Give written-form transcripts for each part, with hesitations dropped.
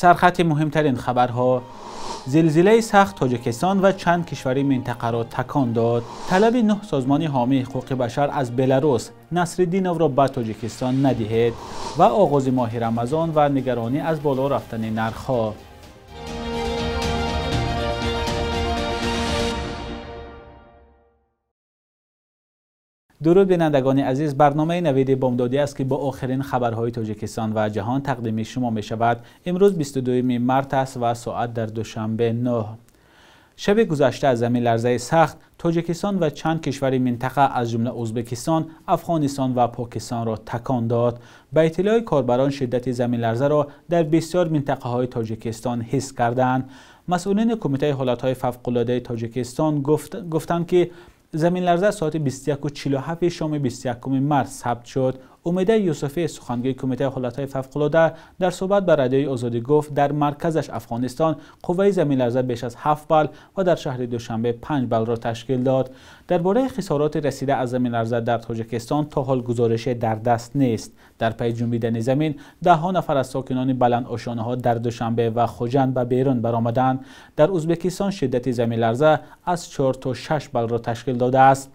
Сархати муҳимтарин хабарҳо. Зилзилаи сахт Тоҷикистон ва чанд кишвари минтақаро такон дод. Талаби 9 созмони ҳомии ҳуқуқи башар аз Беларус: Насриддиновро ба Тоҷикистон надиҳед. Ва оғози моҳи Рамазон ва нигаронӣ аз боло рафтани нархҳо. Дуруд бинандагони азиз, барномаи Навиди Бомдодӣ аст, ки бо охирин хабарҳои Тоҷикистон ва ҷаҳон тақдими шумо мешавад. Имрӯз 22 март аст ва соат дар Душанбе 9. Шаби гузашта аз заминларзаи сахт Тоҷикистон ва чанд кишвари минтақа аз ҷумла Ӯзбекистон, Афғонистон ва Покистонро такон дод. Ба иттилои корбарон шиддати заминларзаро дар бисёр минтақаҳои Тоҷикистон ҳис карданд. Масъулини Кумитаи ҳолатҳои фавқулодаи Тоҷикистон гуфтанд, ки заминларза соати 21:47 шоми 21 март сабт шуд. Умеда Юсуфӣ, сухангӯи Кумитаи ҳолатҳои фавқулода, дар суҳбат ба Радиои Озодӣ гуфт, дар марказаш Афғонистон қувваи заминларза беш аз 7 бал ва дар шаҳри Душанбе 5 балро ташкил дод. Дар бораи хисороти расида аз заминларза дар Тоҷикистон то ҳол гузорише дар даст нест. Дар пайи ҷунбидани замин даҳҳо нафар аз сокинони баландошонаҳо дар Душанбе ва Хуҷанд ба берун баромаданд. Дар Ӯзбекистон шиддати заминларза аз 4 то 6 балро ташкил додааст.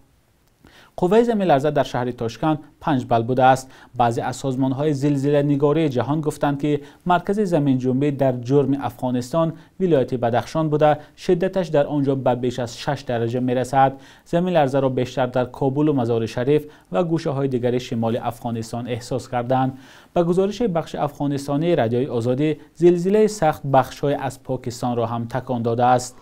Қувваи заминларза дар шаҳри Тошканд 5 бал будааст. Баъзе аз созмонҳои зилзиланигории ҷаҳон гуфтанд, ки маркази заминҷунбӣ дар ҷурми Афғонистон, вилояти Бадахшон буда, шиддаташ дар он ҷо ба беш аз 6 дараҷа мерасад. Заминларзаро бештар дар Кобул ва Мазори Шариф ва гӯшаҳои дигари шимоли Афғонистон эҳсос карданд. Ба гузориши бахши афғонистонии Радиои Озодӣ, зилзилаи сахт бахшҳое аз Покистонро ҳам такон додааст.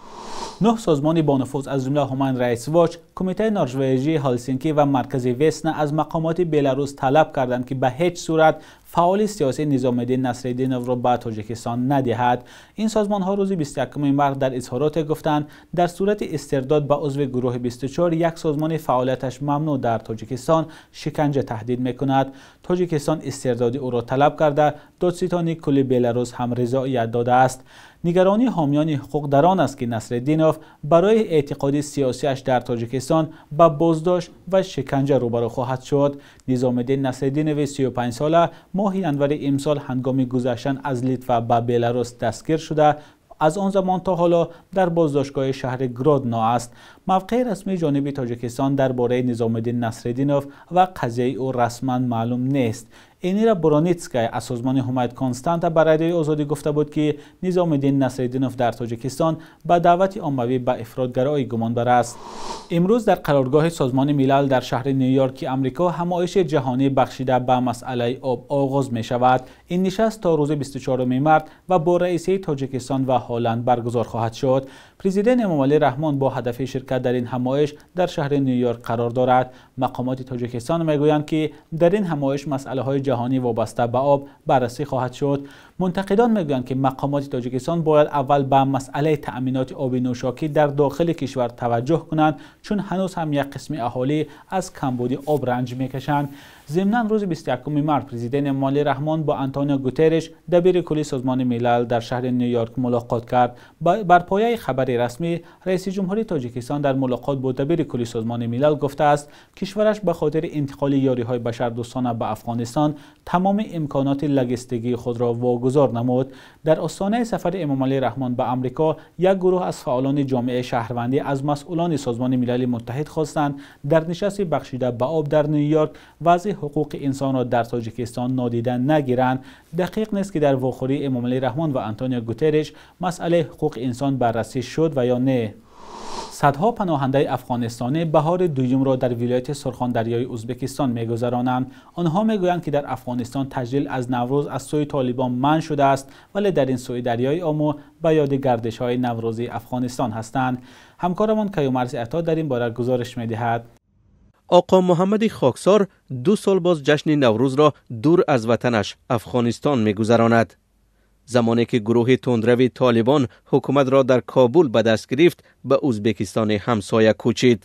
9 созмони бонуфуз аз ҷумла Human Rights Watch, Кумитаи Норвежии Ҳелсинки ва маркази Весна аз мақомоти Беларус талаб карданд, ки ба ҳеҷ сурат фаъоли сиёсӣ Низомиддин Насриддиновро ба Тоҷикистон надиҳад. Ин созмонҳо рӯзи 21 март дар изҳороте гуфтанд, дар сурати истирдод ба узви гурӯҳи 24 як созмони фаъолияташ мамнӯъ дар Тоҷикистон шиканҷа таҳдид мекунад. Тоҷикистон истирдоди ӯро талаб карда, додситони кулли Беларус ҳам ризоият додааст. Нигаронии ҳомиёни ҳуқуқ дар он аст, ки Насриддинов барои эътиқоди сиёсиаш дар Тоҷикистон ба боздошт ва шиканҷа рӯбарӯ хоҳад шуд. Низомиддин Насриддинови 35 сола моҳи январи имсол ҳангоми гузаштан аз Литва ба Беларус дастгир шуда, аз он замон то ҳоло дар боздоштгоҳи шаҳри Гродно аст. Мавқеи расмии ҷониби Тоҷикистон дар бораи Низомиддин Насриддинов ва қазияи ӯ расман маълум нест. Энира Броницкая аз созмони Ҳумайд Константа ба Радиои Озодӣ гуфта буд, ки Низомиддин Насриддинов дар Тоҷикистон ба даъвати оммавӣ ба ифротгароӣ гумонбар аст. Имрӯз дар қароргоҳи Созмони Милал дар шаҳри Нью-Йорки Амрико ҳамоиши ҷаҳонӣ бахшида ба масъалаи об оғоз мешавад. Ин нишаст то рӯзи 24 март ва бо раисии Тоҷикистон ва Ҳолланд баргузор хоҳад шуд. Президент Эмомалӣ Раҳмон бо ҳадафи ширкат дар ин ҳамоиш дар шаҳри Нью-Йорк қарор дорад. Мақомоти Тоҷикистон мегӯянд, ки дар ин ҳамоиш масъалаҳои ҷаҳонӣ вобаста ба об баррасӣ хоҳад шуд. Мунтақидон мегӯянд, ки мақомоти Тоҷикистон бояд аввал ба масъалаи таъминоти оби нӯшокӣ дар дохили кишвар таваҷҷӯҳ кунанд, чун ҳанӯз ҳам як қисми аҳолӣ аз камбуди об ранҷ мекашанд. Зимнан рӯзи 21 март президент Эмомалӣ Раҳмон бо Антонио Гутерриш, дабири кулли Созмони Милал дар шаҳри Нью-Йорк мулоқот кард. Бар пояи хабари расмӣ, раиси ҷумҳури Тоҷикистон дар мулоқот бо дабири кулли Созмони Милал гуфтааст, кишвараш ба хотири интиқоли ёриҳои башардӯстона ба Афғонистон тамоми имконоти логистикии худро вогузор намуд. Дар остонаи сафари Эмомалӣ Раҳмон ба Амрико як гурӯҳ аз фаъолони ҷомеаи шаҳрвандӣ аз масъулони Созмони Милали Муттаҳид хостанд дар нишасти бахшида ба об дар Нью-Йорк вазъи ҳуқуқи инсонро дар Тоҷикистон нодида нагиранд. Дақиқ нест, ки дар вохӯрии Эмомалӣ Раҳмон ва Антонио Гутерриш масъалаи ҳуқуқи инсон баррасӣ шуд ва ё не. Садҳо паноҳандаи афғонистонӣ баҳори дуюмро дар вилояти Сурхондарёи Ӯзбекистон мегузаронанд. Онҳо мегӯянд, ки дар Афғонистон таҷлил аз Наврӯз аз сӯи Толибон манъ шудааст, вале дар ин сӯи дарёи Омӯ ба ёди гардишҳои наврӯзии Афғонистон ҳастанд. Ҳамкорамон Каюмарзи Ато дар ин бора гузориш медиҳад. Оқо Муҳаммад Хоксор 2 сол боз ҷашни Наврӯзро дур аз ватанаш Афғонистон мегузаронад. Замоне ки гурӯҳи тундрави Толибон ҳукуматро дар Кобул ба даст гирифт, ба Ӯзбекистони ҳамсоя кӯчид.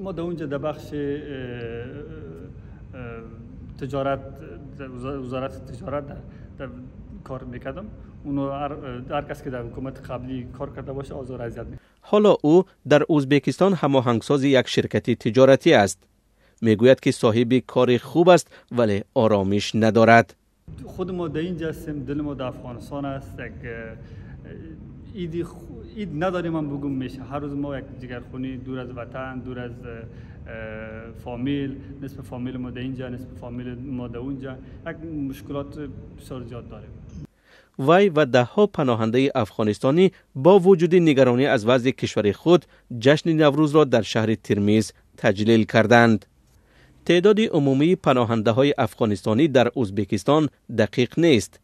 Мо дар онҷо дар бахши тиҷорат, вазорати тиҷорат дар кор мекардам. Оно ҳар кас ки дар ҳукумати қаблӣ кор карда бошад, озор азият мекунад. Ҳоло ӯ дар Ӯзбекистон ҳамоҳангсози як ширкати тиҷоратӣ аст. Мегӯяд, ки соҳиби кори хуб аст, вале оромиш надорад. خود ما در اینجا هستیم، دل ما در افغانستان است. یک عید نداریم هم بگم میشه. هر روز ما یک جگرخونی دور از وطن، دور از فامیل، نصف فامیل ما در اینجا، نصف فامیل ما در اونجا، یک مشکلات بسیار زیاد داریم. وی و دهها پناهنده افغانستانی با وجود نگرانی از وضع کشور خود جشن نوروز را در شهر ترمیز تجلیل کردند. تعداد عمومی پناهنده های افغانستانی در ازبکستان دقیق نیست.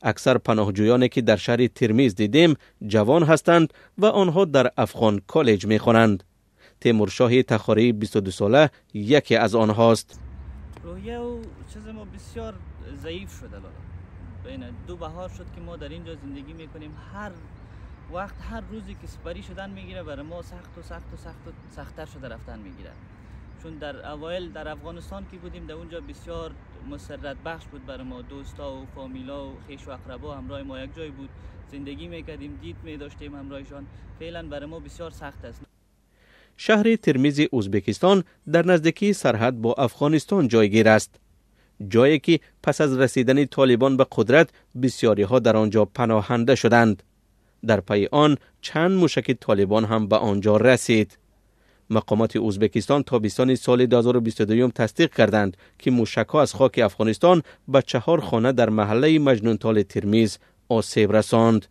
اکثر پناهجویانی که در شهر ترمیز دیدیم جوان هستند و آنها در افغان کالج میخوانند. تیمورشاه تخاری 22 ساله یکی از آنهاست. روحیه و چیز ما بسیار ضعیف شده لالا. بین دو بهار شد که ما در اینجا زندگی میکنیم. هر وقت هر روزی که سپری شدن میگیره برای ما سخت و سخت و سخت و سخت‌تر شده رفتن میگیره. چون در اوایل در افغانستان که بودیم در اونجا بسیار مسرت بخش بود برای ما، دوستا و فامیلا و خویش و اقربا همراه ما یک جای بود، زندگی میکردیم، دید میداشتیم همراهشان. فعلا برای ما بسیار سخت است. شهر ترمیز ازبکستان در نزدیکی سرحد با افغانستان جایگیر است. جایی که پس از رسیدن طالبان به قدرت بسیاری ها در آنجا پناهنده شدند. در پی آن چند موشک طالبان هم به آنجا رسید. مقامات ازبکستان تابستان سال 2022 تصدیق کردند که موشک‌ها از خاک افغانستان به 4 خانه در محله مجنونتال ترمیز آسیب رساند.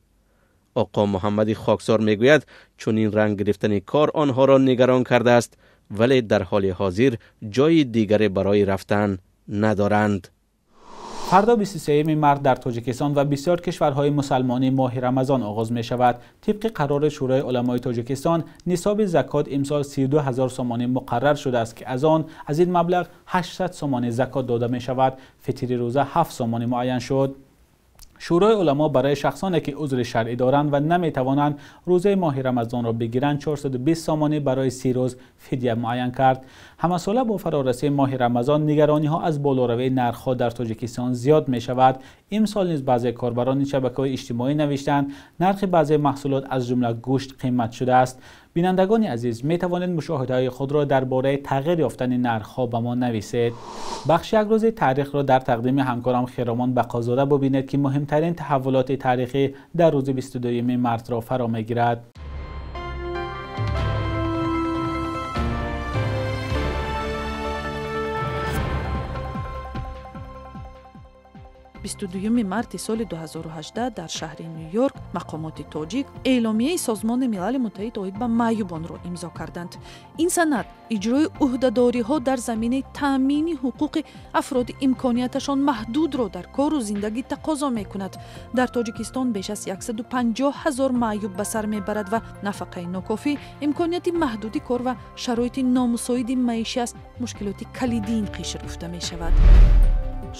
آقا محمد خاکسار میگوید چون این رنگ گرفتن کار آنها را نگران کرده است، ولی در حال حاضر جای دیگر برای رفتن ندارند. فردا 23 مارس در تاجیکستان و بسیار کشورهای مسلمانی ماه رمضان آغاز می شود. طبق قرار شورای علمای تاجیکستان نصاب زکات امسال 32000 سامانی مقرر شده است که از این مبلغ 800 سامانی زکات داده می شود. فطیر روزه 7 سامانی معین شد. شورای علما برای شخصانی که عذر شرعی دارند و نمیتوانند روزه ماه رمضان را بگیرند 420 سامانی برای 30 روز فدیه معین کرد. همساله با فرارسی ماه رمضان نگرانی ها از بالاروی نرخ‌ها در تاجیکستان زیاد می شود. امسال نیز بعضی کاربران شبکه‌های اجتماعی نوشتند نرخ بعضی محصولات از جمله گوشت قیمت شده است. بینندگان عزیز می توانید مشاهده‌های خود را درباره تغییر یافتن نرخ‌ها به ما نویسید. بخش یک روز تاریخ را در تقدیم همکارم خیرامان بقازاده ببینید که مهمترین تحولات تاریخی در روز 22 مارس را فرا می‌گیرد. Бисту дуюми марти соли 2018 дар шаҳри Нью-Йорк мақомоти тоҷик эъломияи Созмони Милали Муттаҳид оид ба маъюбонро имзо карданд. Ин санад иҷрои ӯҳдадориҳо дар заминаи таъмини ҳуқуқи афроди имконияташон маҳдудро дар кору зиндагӣ тақозо мекунад. Дар Тоҷикистон беш аз 150 ҳазор маъюб ба сар мебарад ва нафақаи нокофӣ, имконияти маҳдуди кор ва шароити номусоиди маишӣ аз мушкилоти калидии ин қишр гуфта мешавад.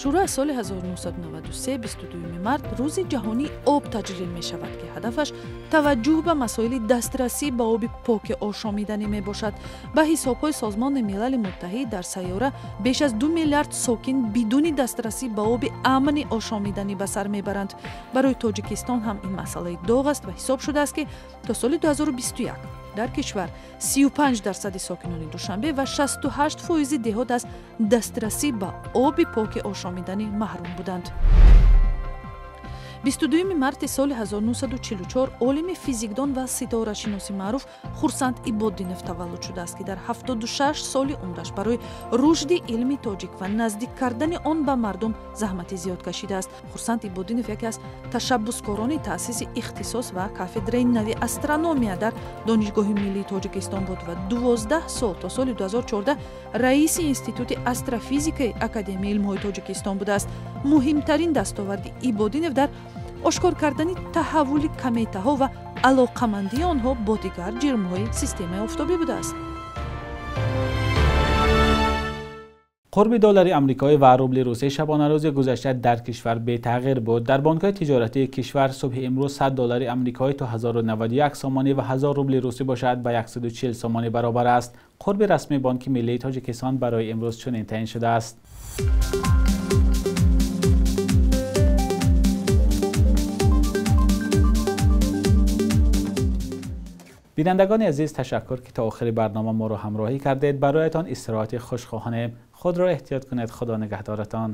Шурӯъ аз соли 1993 22 март рӯзи ҷаҳонии об таҷлил мешавад, ки ҳадафаш таваҷҷӯҳ ба масоили дастрасӣ ба оби поки ошомиданӣ мебошад. Ба ҳисобҳои Созмони Милали Муттаҳид дар сайёра беш аз 2 миллиард сокин бидуни дастрасӣ ба оби амни ошомиданӣ ба сар мебаранд. Барои Тоҷикистон ҳам ин масъалаи доғ аст ва ҳисоб шудааст, ки то соли 2021 дар кишвар 35% сокинони Душанбе ва 68% деҳот аз дастрасӣ ба оби поки ошомиданӣ маҳрум буданд. 22 марти соли 1944 олими физикдон ва ситорашиноси маъруф Хурсанд Ибоддинов таваллуд шудааст, ки дар 76 соли умраш барои рушди илми тоҷик ва наздик кардани он ба мардум заҳмати зиёд кашидааст. Хурсанд Ибоддинов яке аз ташаббускорони таъсиси ихтисос ва кафедраи нави астрономия дар Донишгоҳи миллии Тоҷикистон буд ва 12 сол то соли 2014 раиси Институти астрофизикаи Академияи илмҳои Тоҷикистон будааст. Муҳимтарин дастоварди Ибоддинов дар ошкор кардани таҳаввули кометаҳо ва алоқамандии онҳо бо дигар ҷирмҳои системаи офтобӣ будааст. Қурби доллари амрикоӣ ва рубли русӣ шабонарӯзи гузашта дар кишвар бетағйир буд. Дар бонкҳои тиҷоратии кишвар субҳи имрӯз 100 доллари амрикоӣ то 1091 сомонӣ ва 1000 рубли русӣ бошад ба 140 сомонӣ баробар аст. Қурби расмии Бонки миллии Тоҷикистон барои имрӯз чунин таъин шудааст. Бинандагони азиз, ташаккур ки то охири барнома моро ҳамроҳӣ кардед. Бароятон истироҳати хуш хоҳонем. Худро эҳтиёт кунед. Худо нигаҳдоратон.